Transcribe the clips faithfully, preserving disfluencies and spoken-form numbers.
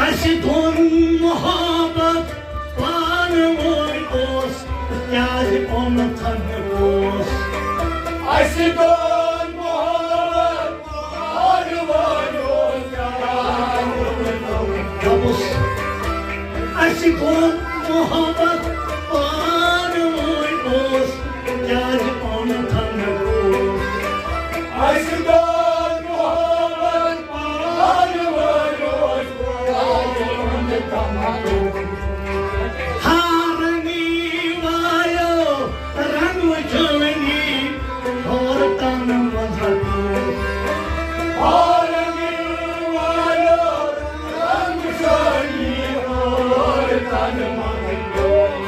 اَسہِ دۄن محبت پانہٕ ؤنۍ اوس، کیٛازِ اوٚن تھنہٕ اوس؟ اَسہِ دۄن محبت پانہٕ ؤنۍ اوس، کیٛازِ اوٚن تھنہٕ اوس؟ دوٚپُس، اَسہِ دۄن محبت پانہٕ ؤنۍ اوس، کیٛازِ اوٚن تھنہٕ اوس؟ اَسہِ دۄن محبت پانہٕ ؤنۍ اوس، کیٛازِ اوٚن تھنہٕ اوس؟ ہارنی والو رنگ وچھونی اور تن مذہبی۔ ہارنی والو رنگ وچھونی اور تن مذہبی۔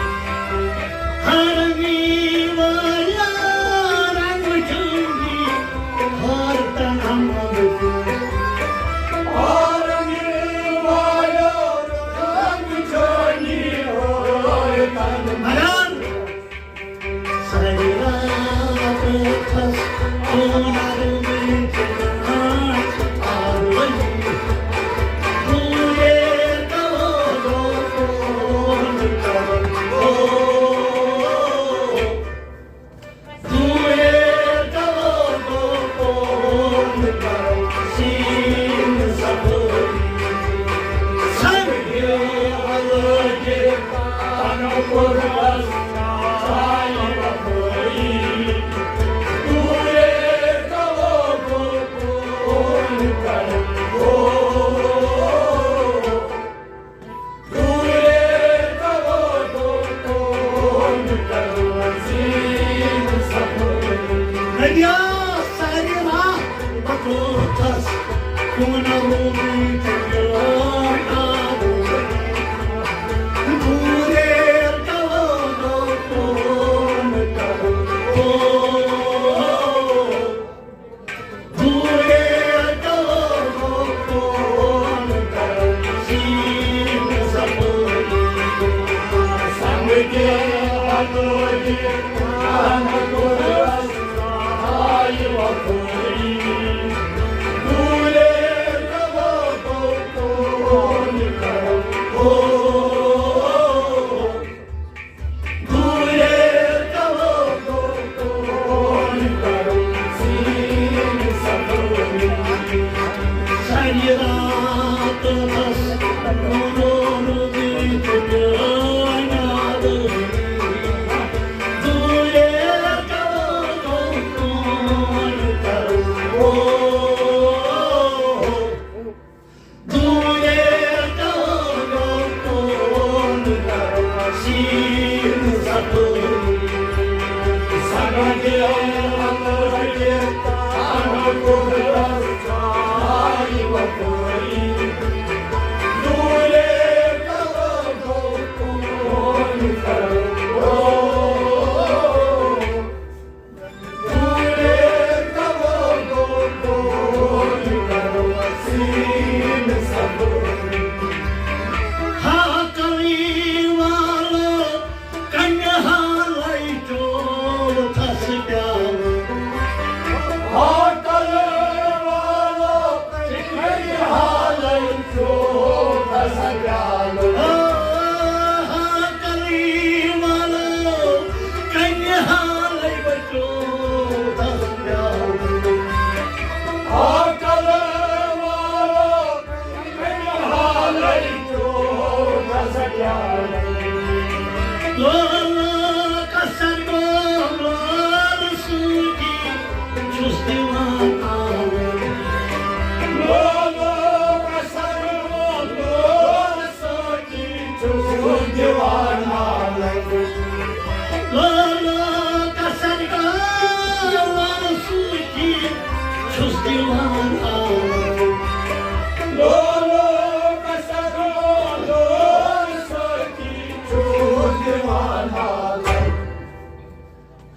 نبیا سارے راہ پکوتھس، کون روزی تیار آو۔ دورے کرو، کون کرو،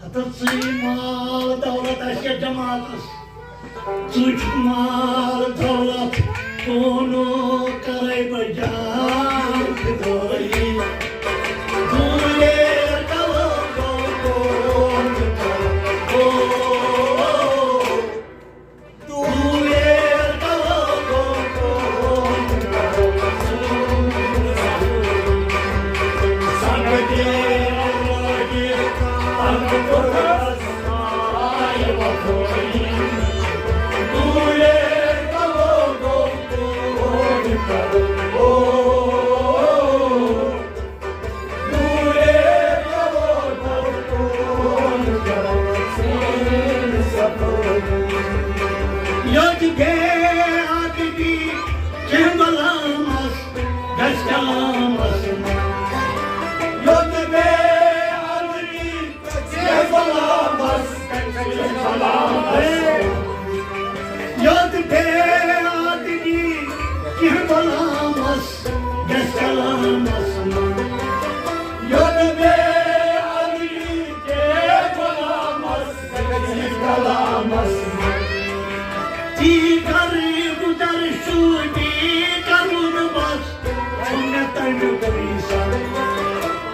ہتہٕ ژٕے مال دولت آسہِ یتھ جماعتس، ژٕ چھُکھ مال دولت، کونو کرے بہٕ جان فدٲیی۔ دوٗرے کرو گو کون کرو گو۔ یوٚت بے عددی کینٛہہ غلامس گژھِ کلامس منٛز۔ یوٚت بے عددی کینٛہہ غلامس گژھِ کلامس منٛز۔ یوٚت بے عددی کینٛہہ غلامس گژھِ کلامس منٛز۔ یوٚت بے عددی کینٛہہ غلامس گژھِ کلامس منٛز۔ تی کر گُزر شوٗبی کرُن بس، چھُنہٕ مےٚ تَمیُک ریٖسا۔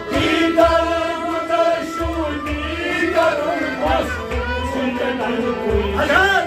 تی کر گُزر شوٗبی کرُن بس، چھُنہٕ مےٚ تَمیُک ریٖسا۔ اگر